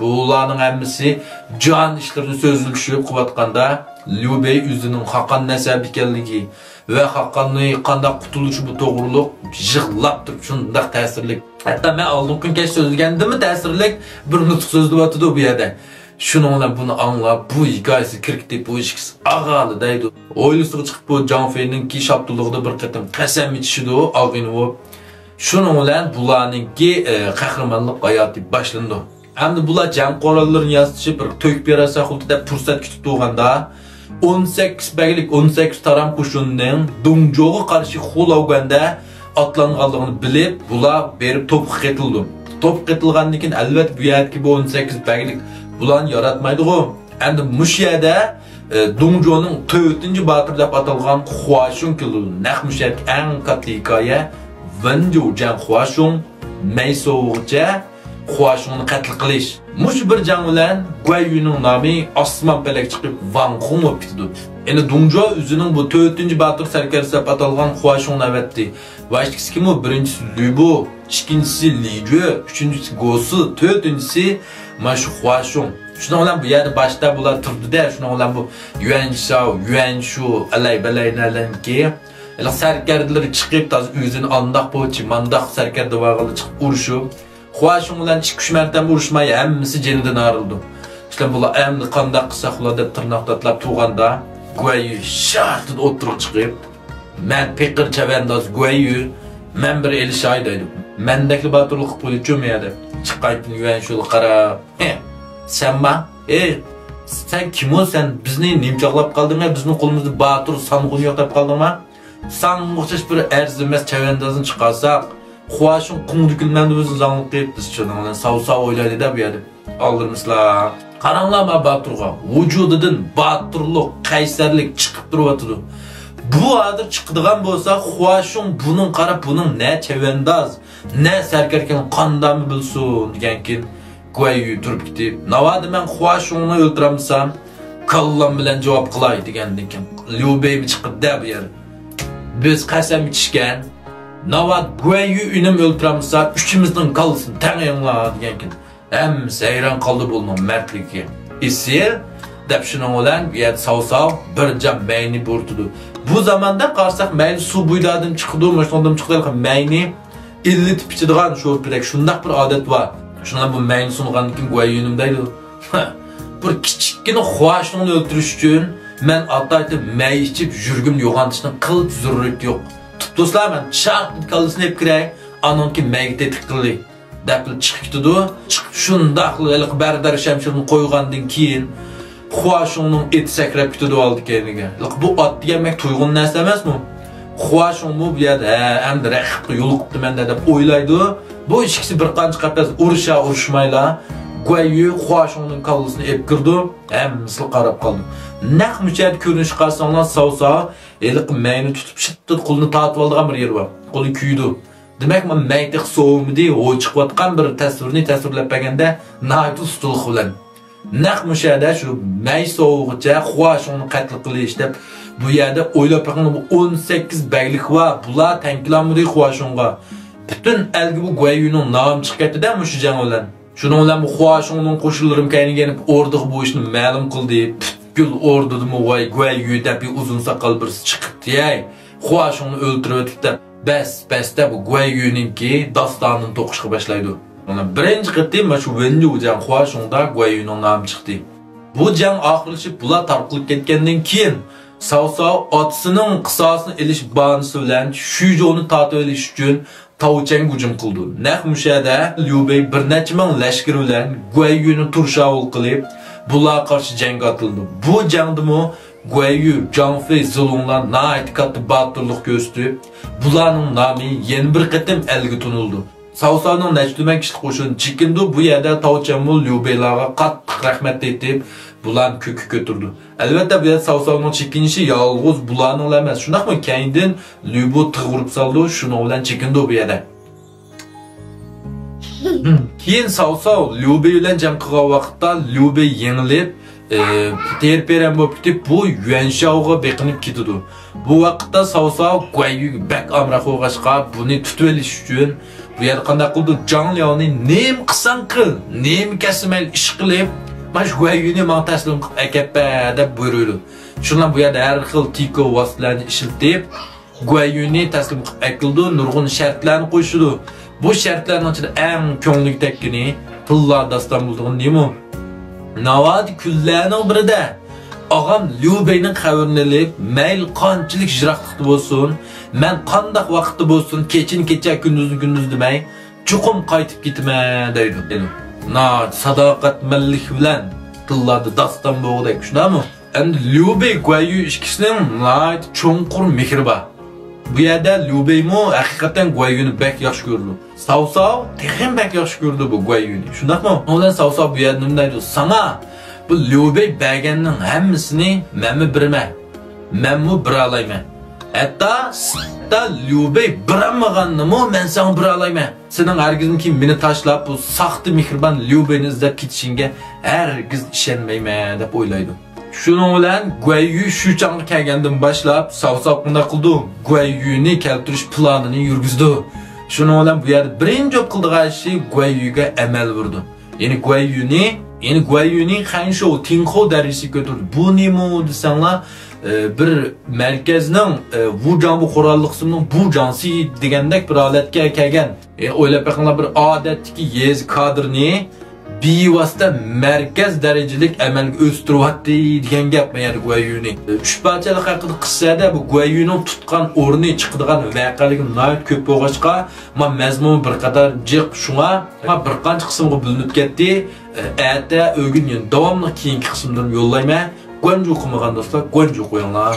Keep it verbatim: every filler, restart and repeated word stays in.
بۇلارنىڭ ھەممىسى جان ئىشلىرىنى سۆزلىشىپ قىلىۋاتقاندا، ليۇ بېي ئۆزىنىڭ خاقان نەسەبى ئىكەنلىكى ۋە خاقاننى قانداق قۇتۇلۇشى بۇ توغرۇلۇق يىغلاپ تۇرۇپ شۇنداق تەسىرلىك. ھەتتا مەن ئالدىنقى كۈنى كەچ سۆزلىگەندىنمۇ تەسىرلىك بىر نۇتۇق سۆزلىۋاتىدۇ بۇ يەردە. شۇنىڭ بىلەن بۇنى ئاڭلاپ، بۇ ھېكايىسىگە كىرىپ كېتىپ، بۇ ئىككىسى ئاغالى دەيدۇ. ھويلىسىغا چىقىپ، بۇ جاڭ فېينىڭكى شاپتۇللۇقىدا بىر قېتىم قەسەم ئىچىشىدۇ، ئاغىنە بولۇپ. شۇنىڭ بىلەن بۇلارنىڭكى، ئە، قەھرىمانلىق ھاياتى باشلىنىدۇ. ئەمدى بۇلار جەڭ قوراللىرىنى ياسىتىشىپ، بىر تۆكۈپ بېرەرسەن خۇددى دەپ پۇرسەت كۈتۈپ تۇرغاندا، ئون سەككىز بەگلىك، ئون سەككىز تارام قوشۇننىڭ دۇڭجوغا قارشى خۇلەوگەندە ئاتلانغانلىقىنى بىلىپ، بۇلار بېرىپ توپقا قېتىلىدۇ. توپقا قېتىلغاندىن كېيىن، ئەلۋەتتە، بۇ يەردىكى بۇ ئون سەككىز بەگلىك بۇلارنى ياراتمايدىغۇ. ئەمدى مۇشۇ يەردە، ئە، دۇڭجونىڭ تۆتىنچى باتۇرى دەپ ئاتالغان خۇاشۇڭ كېلىدۇ. نەق مۇشۇ يەردىكى ئەڭ كاتتا ھېكايە، ۋېنجۇجياڭ خۇاشۇڭ، مەي سوۋۇغىچە خۇاشۇڭنى قەتل قىلىش. مۇشۇ بىر جەڭ بىلەن گۇەييۈنىڭ نامى ئاسمان پەلەك چىقىپ، ۋاڭخۇڭ بولۇپ كېتىدۇ. يەنى دۇڭجۇ ئۆزىنىڭ بۇ تۆتىنچى باتۇر سەركەردىسى دەپ ئاتالغان خۇاشۇڭنى ئەۋەتتى. ۋە ئىككىسى كىم ئۇ؟ بىرىنچىسى لۈبۇ، ئىككىنچىسى لىجۈ، ئۈچىنچىسى گوسى، تۆتىنچىسى مانا شۇ خۇاشۇڭ. شۇنىڭ بىلەن بۇ يەردە باشتا بۇلار تۇردى-دە، شۇنىڭ بىلەن بۇ يۈەنشاۋ، يۈەنشۇ، ئەلەي-بەلەي نەلەرنىكى ھېلىقى سەركەردىلىرى چىقىپ، تازا ئۆزىنى ئانداق بولچى، مانداق سەركەردە بارغانلار چىقىپ ئۇرۇشۇپ، خۇاشۇڭ بىلەن ئىككى-ئۈچ مەرتەم ئۇرۇشماي، ھەممىسى جېنىدىن ئايرىلىدۇ. شۇنداق بۇلار ئەمدى قانداق قىلساق بولار دەپ تىرناق تاتلاپ تۇرغاندا، گۇەييۈ شارتىدە ئوتتۇرىغا چىقىپ، مەن پېقىر چەۋەنداز گۇەييۈ، مەن بىر ئېلىشاي دەيدۇ. مەندەكلا باتۇرلۇق قىلىپ قويدى چۆمە دەپ. چىققايتىن يۈەنشۇلغا قاراپ، ھە، سەنما؟ ئەي، سەن كىمۇ سەن؟ بىزنى نېمە چاغلاپ قالدىڭ ھە؟ بىزنىڭ قولىمىزدا باتۇر سانغۇن يوق دەپ قالدىڭما؟ ساڭا ئوخشاش بىر ئەرزىمەس چەۋەندازنى چىقارساق، خۇاشۇڭ قۇڭ دۈكۈلمەمدۇ بىزنى زاڭلىق قىلىپ، بىز شۇنىڭ بىلەن ساۋ-ساۋ ئويلايلى دەپ بۇ يەردە ئالدىمىزلا. قاراڭلار ما باتۇرغا، ۋۇجۇدىدىن باتۇرلۇق، قەيسەرلىك چىقىپ تۇرۇۋاتىدۇ. بۇ ھازىر چىقىدىغان بولسا، خۇاشۇڭ بۇنىڭ قاراپ، بۇنىڭ نە چەۋەنداز، نە سەركەردە ئىكەنلىكىنى قانداقمۇ بىلسۇن دېگەنكىن، گۇەييۈ تۇرۇپ كېتىپ، ناۋادا مەن خۇاشۇڭنى ئۆلتۈرەلمىسەم، كاللام بىلەن جاۋاب قىلاي دېگەندىن كېيىن، ليۇ بېيمۇ چىقىدۇ-دە بۇ يەردە. بىز قەسەم ئىچىشكەن، ناۋادا گۇەييۈ ئىنىم ئۆلتۈرەلمىسە، ئۈچىمىزنىڭ كاللىسىنى تەڭ يەڭلار دېگەنكىن، ھەممىسى ھەيران قالدى بۇنىڭ مەردلىكىگە. ئېسىل دەپ شۇنىڭ بىلەن بۇ يەردە ساۋ-ساۋ بىر جام مەينى بۇرىتىدۇ. بۇ زاماندا قارىساق، مەينى سۇ بويىدىن چىقىدۇ، مۇشۇنىڭدىن چىقىدۇ، مەينى ئىللىتىپ ئىچىدىغان شورپىدەك شۇنداق بىر ئادەت بار. شۇنىڭ بۇ مەينى سۇنغاندىن كېيىن گۇەييۈنىم دەيدۇ، بىر كىچىككىنە خۇاشۇڭنى ئۆلتۈرۈش ئۈچۈن مەن ئاتايتىن مەي ئىچىپ يۈرىكىمنى يوغانتىشنىڭ قىلچە زۆرۈرىيىتى يوق. تۇتۇپتۇسىلا، مەن چاقتىن كاللىسىنى ئېلىپ كىرەي، ئانىڭكى مەيگە تېتىك قىلدى. دەپلا چىقىپ كېتىدۇ. چىقىپ شۇنداقلا ھېلىقى بەردار شەمشىرىنى قويغاندىن كېيىن، خۇاشۇڭنىڭ ئېتى سەكرەپ كېتىدۇ ئالدى كەينىگە. ھېلىقى بۇ ئات دېگەن بەك تۇيغۇن نەرسە ئەمەسمۇ؟ خۇاشۇڭمۇ بۇ يەردە، ھە، ئەمدى رەقىبقا يولۇقۇپتىمەن دەپ ئويلايدۇ. بۇ ئىككىسى بىر قانچە قەپەس ئۇرۇشا ئۇرۇشمايلا، گۇەييۈ خۇاشۇڭنىڭ كاللىسىنى ئېلىپ كىرىدۇ. ھەممىسىلا قاراپ قالىدۇ. نەق مۇشۇ يەردە كۆرۈنۈشكە قارىساڭلار، ساۋ-ساۋ ھېلىقى مەينى تۇتۇپ شىتتىت قولىنى تارتىۋالىدىغان بىر يېرى بار. قولى كۈيىدۇ. دېمەك، مانا مەي تېخى سوۋۇمىدى، ھوي چىقىۋاتقان بىر تەسۋىرنى تەسۋىرلەپ بەرگەندە ناھايىتى ئۇستىلىق بىلەن. نەق مۇشۇ يەردە شۇ مەي سوۋۇغىچە خۇاشۇڭنى قەتل قىلىش دەپ بۇ يەردە ئويلاپ بېقىڭ، بۇ ئون سەككىز بەگلىك بار، بۇلار تەڭ كېلەلمىدى خۇاشۇڭغا. پۈتۈن ئەلگە بۇ گۇەييۈنىڭ نامى چىقىپ كەتتى-دە مۇشۇ جەڭ بىلەن. شۇنىڭ بىلەن بۇ خۇاشۇڭنىڭ قوشۇنلىرىمۇ كەينىگە يېنىپ ئوردىغا بۇ ئىشنى مەلۇم قىلدى. پۈتكۈل ئوردىدىمۇ ۋاي گۇەييۈ دەپ بىر ئۇزۇن ساقال بىرسى چىقىپتۇ-ھەي. خۇاشۇڭنى ئۆلتۈرۈۋېتىپتۇ. بەس، بەس دەپ گۇەييۈنىڭكى داستانىنى توقۇشقا باشلايدۇ. مانا بىرىنچى قېتىم مانا شۇ ۋېنجۇجياڭ خۇاشۇڭدا گۇەييۈنىڭ نامى چىقتى. بۇ جەڭ ئاخىرلىشىپ، بۇلار تارقىلىپ كەتكەندىن كېيىن، ساۋساۋ ئاتىسىنىڭ قىساسىنى ئېلىش باھانىسى بىلەن شۈيجۇنى تارتىۋېلىش ئۈچۈن تاۋچەنگە ھۇجۇم قىلىدۇ. نەق مۇشۇ يەردە ليۇ بېي بىر نەچچە مىڭ لەشكىرى بىلەن گۇەييۈنى تۇرشاۋۇل قىلىپ، بۇلارغا قارشى جەڭگە ئاتلىنىدۇ. بۇ جەڭدىمۇ گۇەييۈ، جاڭفېي، زېلۇڭلار ناھايىتى كاتتا باتۇرلۇق كۆرسىتىپ، بۇلارنىڭ نامى يەنە بىر قېتىم ئەلگە تونۇلىدۇ. ساۋساۋنىڭ نەچچە تۈمەن كىشىلىك قوشۇنى چېكىنىدۇ، بۇ يەردە تاۋچەنمۇ ليۇ بېيلارغا قاتتىق رەھمەت ئېيتىپ، بۇلارنى كۆككە كۆتۈرىدۇ. ئەلۋەتتە، بۇ يەردە ساۋساۋنىڭ چېكىنىشى يالغۇز بۇلارنىڭلا ئەمەس، شۇنداقمۇ؟ كەينىدىن ليۇبۇ تىغ ئۇرۇپ سالىدۇ، شۇنىڭ بىلەن چېكىنىدۇ بۇ يەردە. كېيىن ساۋساۋ ليۇبېي بىلەن جەڭ قىلغان ۋاقىتتا ليۇبېي يېڭىلىپ، ئى، تېرە-پېرەن بولۇپ كېتىپ، بۇ يۈەنشاۋغا بېقىنىپ كېتىدۇ. بۇ ۋاقىتتا ساۋساۋ گۇەييۈگە بەك ئامراق بولغاچقا، بۇنى تۇتۇۋېلىش ئۈچۈن بۇ يەردە قانداق قىلىدۇ؟ جاڭ لياۋنى نېمە قىلساڭ قىل، نېمە كەلسە مەيلى ئىش قىلىپ، مانا شۇ گۇەن يۈنى ماڭا تەسلىم قىلىپ ئەكەپبە دەپ بۇيرۇيدۇ. شۇنداق بۇ يەردە ھەر خىل تىكو ۋاسىتىلەرنى ئىشلىتىپ، گۇەن يۈنى تەسلىم قىلىپ ئەكېلىدۇ، نۇرغۇن شەرتلەرنى قوشىدۇ. بۇ شەرتلەرنىڭ ئىچىدە ئەڭ كۆڭلىگە تەگكىنى، تىللا داستان بولىدىغىنى نېمە؟ ناۋادا كۈنلەرنىڭ بىرىدە ئاغام ليۇ بېينىڭ خەۋىرىنى ئېلىپ، مەيلى قانچىلىك يىراقلىقتا بولسۇن، مەن قانداق ۋاقىتتا بولسۇن، كېچىنى كېچە، كۈندۈزنى كۈندۈز دېمەي، چوقۇم قايتىپ كېتىمەن دەيدۇ. ناھايىتى ساداقەتمەنلىك بىلەن تىللاردا داستان بولغۇدەك، شۇنداقمۇ؟ ئەمدى ليۇ بېي، گۇەن يۈ ئىككىسىنىڭ ناھايىتى چوڭقۇر مېھرى بار. بۇ يەردە ليۇ بېيمۇ ھەقىقەتەن گۇەن يۈنى بەك ياخشى كۆرىدۇ. ساۋ ساۋ تېخىمۇ بەك ياخشى كۆرىدۇ بۇ گۇەن يۈنى. شۇنداقمۇ؟ شۇنىڭ بىلەن ساۋ ساۋ بۇ يەردە نېمە دەيدۇ؟ ساڭا بۇ ليۇ بېي بەرگەننىڭ ھەممىسىنى مەنمۇ بېرىمەن. مەنمۇ بېرەلەيمەن. ھەتتا، ھەتتا ليۇ بېي بېرەلمىگەننىمۇ مەن ساڭا بېرەلەيمەن. سېنىڭ ھەرگىزمۇ كېيىن مېنى تاشلاپ، بۇ ساختا مېھرىبان ليۇ بېينى ئىزدەپ كېتىشىڭگە ھەرگىز ئىشەنمەيمەن، دەپ ئويلايدۇ. شۇنىڭ بىلەن گۇەن يۈ شۇچاڭغا كەلگەندىن باشلاپ، ساۋ ساۋ قانداق قىلىدۇ؟ گۇەن يۈنى كەلتۈرۈش پىلانىنى يۈرگۈزىدۇ. شۇنىڭ بىلەن بۇ يەردە بىرىنچى بولۇپ قىلىدىغان ئىشى گۇەن يۈگە ئەمەل بۇرىدۇ. يەنى گۇەن يۈنى، يەنى گۇەن يۈنى خەنشوۋ، تىڭخۇ دەرىجىسىگە كۆتۈردى. بۇ نېمە دېسەڭلار، ئە، بىر مەركەزنىڭ، ئە، ۋۇجاڭبۇ قوراللىق قىسمىنىڭ بۇجاڭسى دېگەندەك بىر ھالەتكە كەلگەن. ئە، ئويلاپ بېقىڭلار، بىر ئادەتتىكى يېزا كادىرىنى بىۋاسىتە مەركەز دەرىجىلىك ئەمەلگە ئۆستۈرۈۋاتتى دېگەن گەپ مانا يەردە گۇەن يۈنى. ئە، ئۈچ پارچىلىق ھەققىدە قىسسەدە بۇ گۇەن يۈنىڭ تۇتقان ئورنى، چىقىدىغان ۋەقەلىرى ناھايىتى كۆپ بولغاچقا، ما مەزمۇن بىر قەدەر جىق، شۇڭا ما بىر قانچە قىسىمغا بۆلۈنۈپ كەتتى. ئەتە، ئۆگۈن يەنە داۋاملىق كېيىنكى قىسىملىرىنى يوللايمەن. گۇەنجۇ قىلمىغان دوستلار، گۇەنجۇ قويۇڭلار.